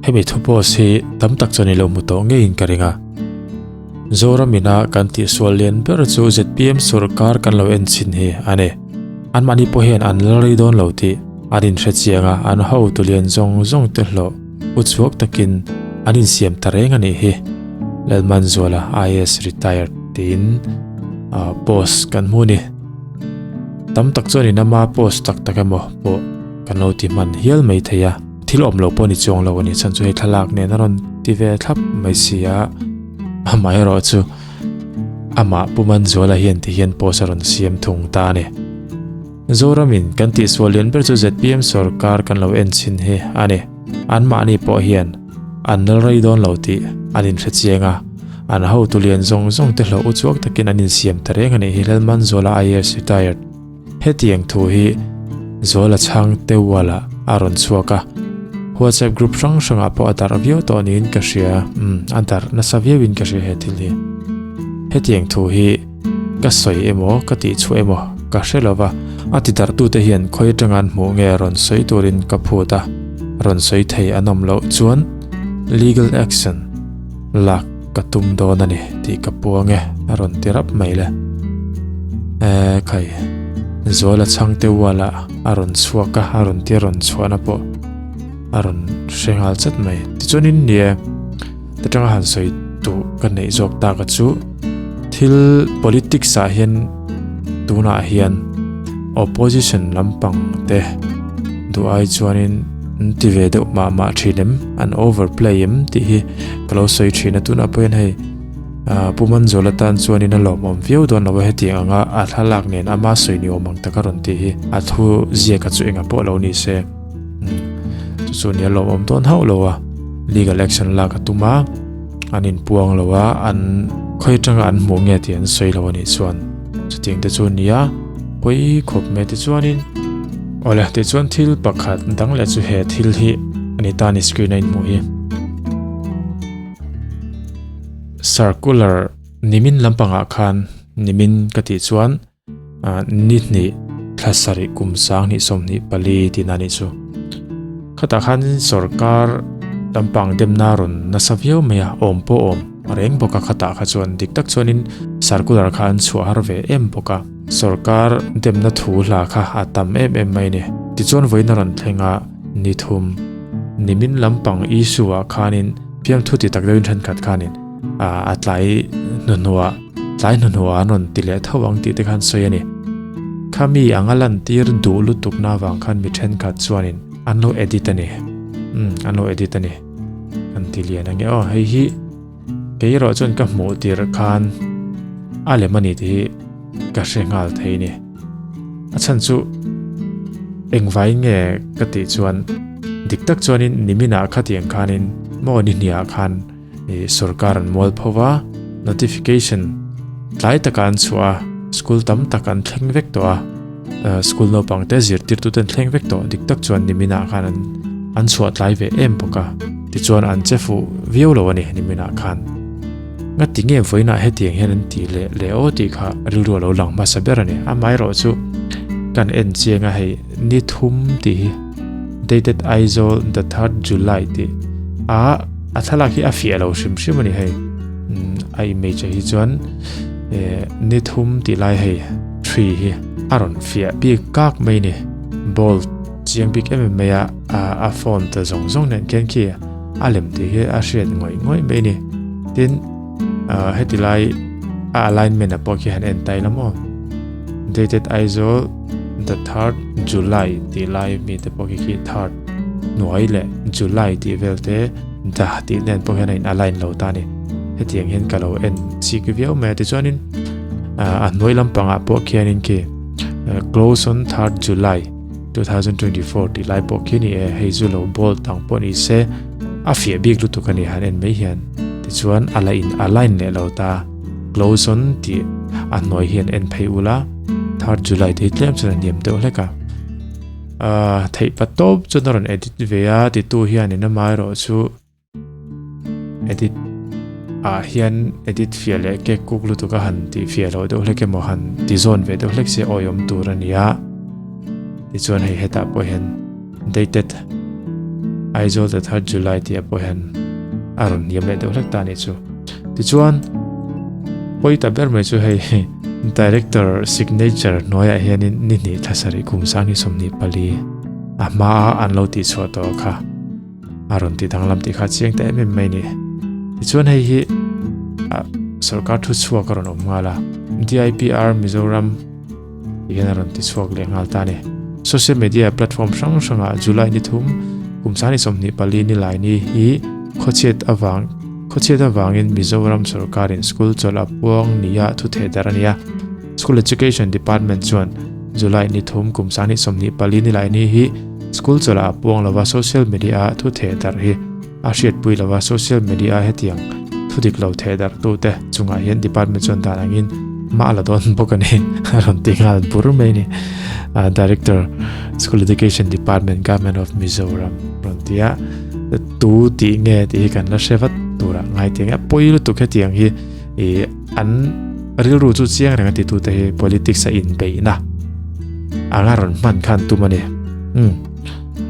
Hemi thu post hi tam tak chuan i lo hmu tawh ngeiin ka ring a. Zoram ina kan tihsual lian ber chu zpm sorkar kan lo en chhin hi a ni. Anmahni pawh hian an la rei dawn lo tih an inhre chiang a, an hotu lian zawng zawng te hlawh uchhuak takin an insiam ta reng a nih hi. Lalmanzuala IAS retired tiin post kan hmu a ni. Tam tak chuan in ama post tak tak emaw pawh kan lo ti hman hial mai thei a. Thil awm lo pawh ni chuang lo a ni chhan chu hei thlalak nen a rawn ti ve thlap mai si a, amaherawh chu amah Pu Manzuala hian ti hian post a rawn siam thung ta a ni. Zoramin kan tihsual lian ber chu zpm sorkar kan lo en chhin hi a ni. Anmahni pawh hian an nal rei dawn lo tih an inhre chiang a, an hotu lian zawng zawng te hlauh uchuak takin an insiam ta reng a nih hi Lalmanzuala IAS retired. Hetiang thu hi Zuala chhang Teuala a rawn chhuak a, WhatsApp group hrang hrangah pawh a darh viau tawh niin ka hria, umm a darh nasa viauin ka hria he thil hi. Hetiang thu hi ka sawi emaw ka tihchhuah emaw ka hre lo va, a ti darhtute hian khawi atanga an hmuh nge rawn sawi turin ka phut a, rawn sawi thei an awm loh chuan legal action lak Ka tum dawn a ni tih ka puang e, a rawn ti rap mai le. E khai, Zuala chhangte ualah a rawn chhuak a, a rawn ti rawn chhuahna pawh a rawn hre nghal chat mai. Tichuanin ni e, ta tanga han sawi duh ka neih zawk tak a chu, thil politics ah hian tunah hian opposition lampang te duh ai chuanin An ti ve deuh mah mah thin em? An over play em tih hi ka lo sawi thin a, tunah pawhin hei ah Pu Manzuala tan chuanin a lawmawm viau dawn lo a hetiang anga a thlalak nen ama sawi ni awm ang taka rawn tih hi a thu ziaka chu engah pawh lo ni se chu chu nia lawmawm dawn hauh lo a, legal action lak a tum a, an inpuang lo a, an khawi atanga an hmuh nge tih an sawi lo a nih chuan chutiang te chu nia pawi khawp mai tichuanin. Awle, tichuan thil pakhat dang leh chu he thil hi a ni ta a ni screen a inhmuh hi. Circular nimin lampangah khan nimin ka tih chuan ni hnih thla sarih kum 20 24 tihna a nih chu. Khatah khan sorkar lampang demna rawn nasa viau mai a, awm pawh awm reng bawk a khatah kha chuan dik tak chuanin circular kha an chhuah har ve em bawk a. Sorkar demna thu hla kha a tam em em mai ni. Tichuan vawiin a rawn thleng a, ni thum, nimin lampang issue ah khanin fiamthu ti tak deuhin thenkhat khanin a tlai hnuhnuah, tlai hnuhnuah an rawn ti leh tho ang tih te khan sawi a ni. Khami anga lantir duh lutukna avang khan mi thenkhat chuanin an lo edit a ni. Umm, an lo edit a ni. Kan ti lian ange aw, hei hi. Kei erawh chuan ka hmuh tirh khan a lem a ni tih hi ka hre nghal thei a ni. A chhan chu engvai nge ka tih chuan dik tak chuanin niminah khatiang khanin maw ni hniah khan ih sorkar an mual pho va, notification tlai taka an chhuah a, school tam tak an thleng vek tawh a, school naupang te zirtirtute an thleng vek tawh dik tak chuan niminah khan an an chhuah tlai ve em bawk a tichuan an che fuh viau lo a ni niminah khan nga ti nge vawiinah hetiang hian an tih leh leh aw tih kha rilru a lo lang hmasa ber a ni amaherawh chu kan en chiang a hei ni thum tih hi dated Aizawl the third July tih a a thlalak hi a fiah lo hrim hrim a ni hei a image ah hi chuan ni thum tih lai hei. Tree hi a rawn fiah bik kak mai ni. Bold chiang bik em em mai a, a font ta zawng zawng nen khian khi a lem tih hi a hriat ngawih ngawih mai ni. Tin, heti lai a alignment a pawh khi han en ta ila maw. Dated Aizawl the third July tih lai mi te pawh khi khi third hnuai leh July tih vel te the tih nen pawh hian a in align lo ta a ni. Hetiang hian ka lo en chik viau mai a tichuanin a hnuai lampangah pawh khianin khi close on 3rd July 2024 tih lai pawh khi ni e hei chu lo bold ang pawh ni se a fiah bik lutuk a ni han en mai hian tichuan a la in align leh lo ta close on tih a hnuai hian en phei ula 3rd July te hi tlem chuan a hniam deuh hlek a theih pa tawp chuan a rawn edit ve a titu hianin amaherawhchu Edit ah hian edit fiah leh cake cook lutuk a han tih fiah loh deuh hlek emaw han ti zawn ve deuh hlek se awihawm tur a ni a, tichuan hei hetah pawh hian dated. Aizawl the third July tih ah pawh hian a rawn hniam leh deuh hlek ta a nih chu. Tichuan pawi ta ber mai chu hei Director signature hnuaiah hianin ni hnih thla sarih kum sang hi 24 a hmaa an lo tihchhuah tawh kha a rawn ti danglam tih kha a chiang ta em em mai a ni. Tichuan hei hi sorkar thu chhuak a rawn awm nghal a, DIPR Mizoram Ti hian a rawn ti chhuak leh nghal ta a ni. Social media platform hrang hrangah July ni thum kum 24 ni lai ni hi khawchhiat avang khawchhiat avangin Mizoram sorkarin school chawlh a puang nia thu theh darh a ni a. School Education Department chuan July ni thum kum 24 ni lai ni hi school chawlh a puang lova social media a thu theh darh hi a hriatpui lova social media hetiang thu dik lo theh darh tute chungah hian department chuan dan angin mah la dawn bawk a ni a rawn ti nghal bur mai a ni director school education department government of Mizoram rawn ti a tu tih nge tih hi kan la hre vat turah ngai tiang a pawi lutuk hetiang hi ih an rilru chu chiang reng a ti tute hi politics a inbeihna anga rawn hman khan tum a ni um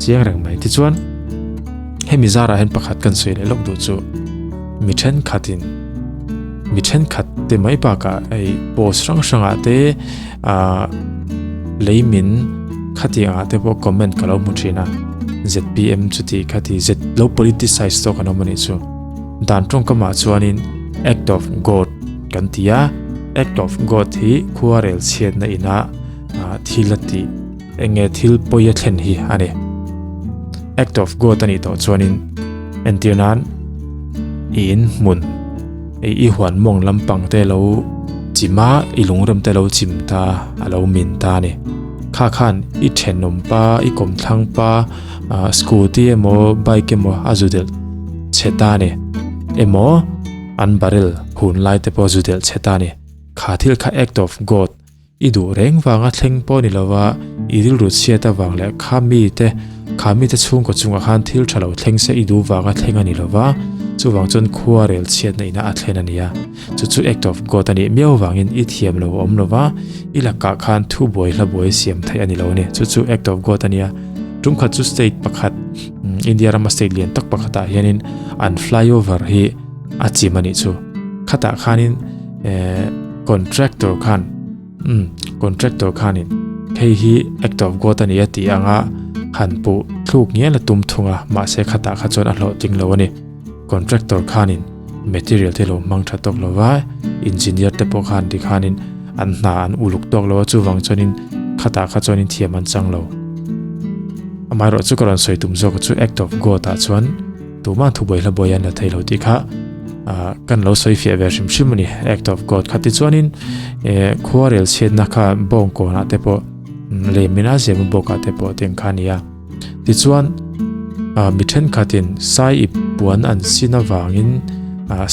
Chiang reng mai. Tichuan, hemi zarah hian pakhat kan sawi leh lawk duh chu mi thenkhatin mi thenkhat te mai bakah hei post hrang hrangah te ah lei min khatiang ah te pawh comment ka lo hmu thin a zpm chuti khati z lo politicize tawk an awm a nih chu. Dan tawngkamah chuanin act of God kan ti a, act of God hi khuarel chhiatna inah ah thil a tih. Eng nge thil pawi a thlen hi a ni. Act of God a nih tawh chuanin entir nan i in hmun i i huan mawng lampang te lo chim a, i lungrem te lo chim ta a lo min ta a ni. Kha khan i thenawm pa, i kawmthlang pa, scooty emaw bike emaw a zu delh che ta a ni. Emaw an barrel hun lai te pawh a zu delh che ta a ni. Kha thil kha act of God I duh reng vanga thleng pawh ni lova, i rilru chhiat avang leh kha mite, kha mite chhungkaw chungah khan thil tha lo thleng se i duh vanga thleng a ni lova, chuvang chuan khua rel chhiatna ina a thlen a ni a. Chu chu act of God a nih miau vangin i thiam lo a awm lova, i lakah khan thu buai hla buai siam theih a ni lo a ni. Chu chu act of God a nia. Tumkhat chu state pakhat, India rama state lian tak pakhatah hianin an flyover hi a chim a nih chu. Khatah khanin eh Contractor khan umm contractor khanin hei hi act of God a ni a tih anga han puh thluk ngial a tum thung a, mahse khatah kha chuan a hlawhtling lo a ni. Contractor khanin material te lo hmang tha tawk lo va, engineer te pawh khan ti khanin an hna an uluk tawk lo a, chuvang chuanin khatah kha chuanin thiam an chang lo. Amaherawhchu ka rawn sawi tum zawk chu act of God ah chuan Tumah thubuai hla buai an la thei lo tih kha kan lo sawi fiah ve hrim hrim a ni. Act of God kha tichuanin khuarel chhiatna kha bawng kawnah te pawh leh mina ziahna bawkah te pawh tiang kha a ni a. Tichuan mi thenkhatin sai ip puan an sin avangin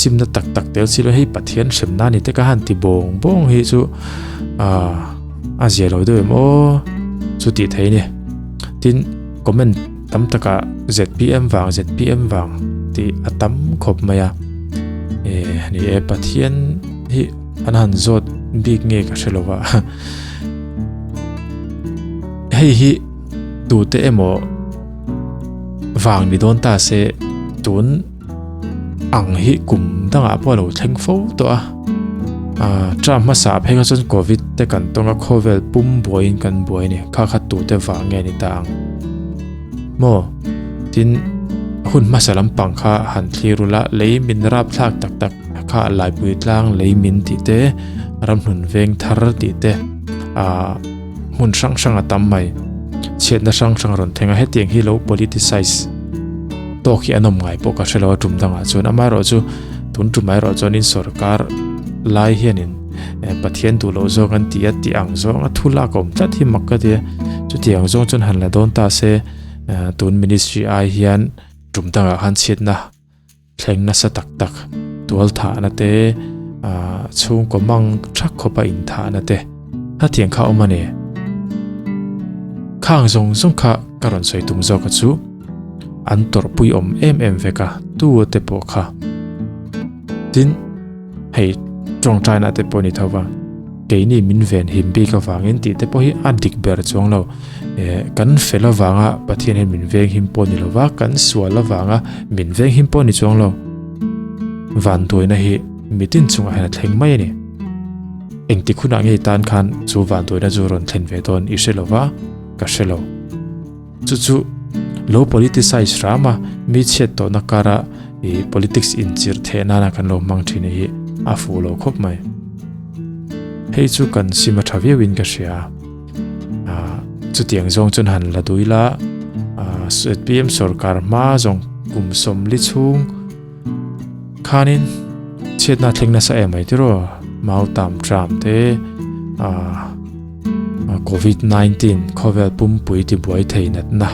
simna tak tak tel si lo hei Pathian hremna a ni te ka han ti bawng bawng hi chu a zia lo deuh em aw chu tih theih a ni. Tin comment Tam takah zpm vang zpm vang tih a tam khawp mai a. E, ni e, Pathian hi an han zawt bik nge ka hre lova. Hei hi tute emaw vang ni dawn ta se tun ang hi kum dangah pawh a lo thleng fo tawh a. Ah, term hmasa ah phei kha chuan covid te kan tawng a, khawvel pum buaiin kan buai a ni. Kha kha tute vang nge ni ta ang maw? Tin, hun hmasa lampang kha han thlir ula, lei min rap thlak tak tak kha Laipui tlang lei min tih te, ramhlun veng thar tih te, ah, hmun hrang hrang a tam mai. Chhiatna hrang hrang a rawn thleng a, hetiang hi lo politicize tawk hi an awm ngai pawh ka hre lo a tum dangah chuan. Amaherawhchu tun tum erawh chuanin sorkar lai hianin Pathian duh loh zawng an ti a tih ang zawng a thu lak a awm tlat hi mak ka ti a. Chutiang zawng chuan han la dawn ta se tun ministry ai hian tum dangah khan chhiatna Thleng nasa tak tak, tual thahna te, chhungkaw mang thak khawpa inthahna te, hetiang kha awm a ni. Khang zawng zawng kha ka rawn sawi tum zawk a chu an tawrhpui awm em em vek a, tu te pawh kha. Tin, hei tawngtaina te pawh ni tho va. Keini min ven him bik avangin tih te pawh hi a dik ber chuang lo. Kan fel avanga Pathian hian min veng him pawh ni lova, kan sual avanga min veng him pawh ni chuang lo. Vanduaina hi mitin chungah hian a thleng mai a ni. Engtik hunah ngei tan khan chu vanduaina chu rawn thlen ve dawn i hre lova, ka hre lo. Chu chu lo politicize hram a, mi chhiat tawhna kara i politics inchirh theh nana kan lo hmang thin hi a fuh lo khawp mai. Hei chu kan sim a tha viauin ka hria. Chutiang zawng chuan han la dui la, ZPM sorkar hma zawng kum sawmli chhung khanin chhiatna thleng nasa em mai tiraw Mautam tram te Covid 19 khawvel pumpui tibuai thei natna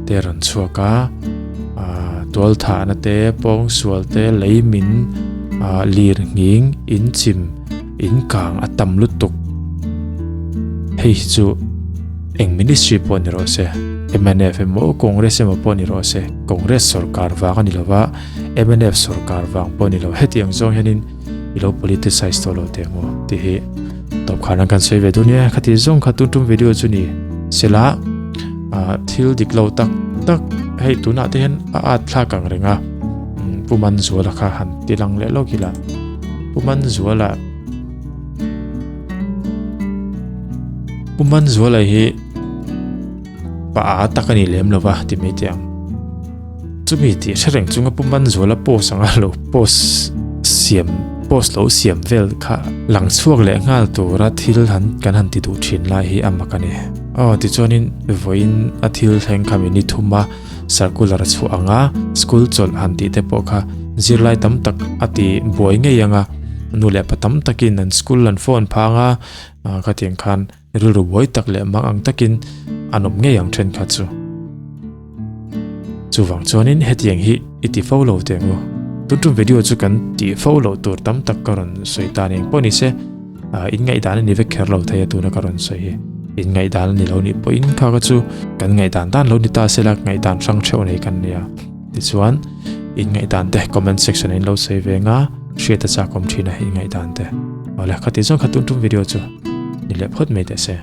te rawn chhuak a tualthahna te pawngsual te leimin lir nghing inchim inkang a tam lutuk hei hi chu eng ministry pawh ni rawh se mnf emaw Congress emaw pawh ni rawh se Congress sorkar vang a ni lova mnf sorkar vang pawh a ni lo hetiang zawng hianin i lo politicize tawh lo teh ang aw tih hi tawp khan an kan sawi ve dawn nia khati zawng kha tun tum video chu ni sela thil dik lo tak tak hei tunah te hian a at thlak ang reng a Pu Manzuala kha han ti lang leh lawk ila Pu Manzuala Pu Manzuala hi pa a tak a ni lem lova ti mai teh ang. Chumi tih hre reng chunga Pu Manzuala post anga lo post siam post lo siam vel kha lang chhuak leh nghal tura thil han kan han ti duh thin lai hi a mak a ni. Aw tichuanin vawiin a thil thleng kha mi ni thum a circular chhuah anga school chawlh han tih te pawh kha zirlai tam tak a ti buai ngei anga nu leh pa tam takin an school an phone phang a khatiang khan Rilru buai tak leh mang ang takin an awm ngei ang thenkhat chu. Chuvang chuanin hetiang hi i ti fo lo teh ang u. Tun tum video chu kan tih fo loh tur tam tak ka rawn sawi ta ning pawh ni se, in ngaihdan a ni vek kher lo thei a tuna ka rawn sawi hi. In ngaihdan a ni lo nih pawhin kha kha chu kan ngaihdan dan lo ni ta sela ngaihdan hrang theuh nei kan nia. Tichuan in ngaihdan te comment section ah in lo sawi ve nga hriat a chak awm thin a in ngaihdan te. Awle khati zawng kha tun tum video chu. Ni leh phawt mai teh se.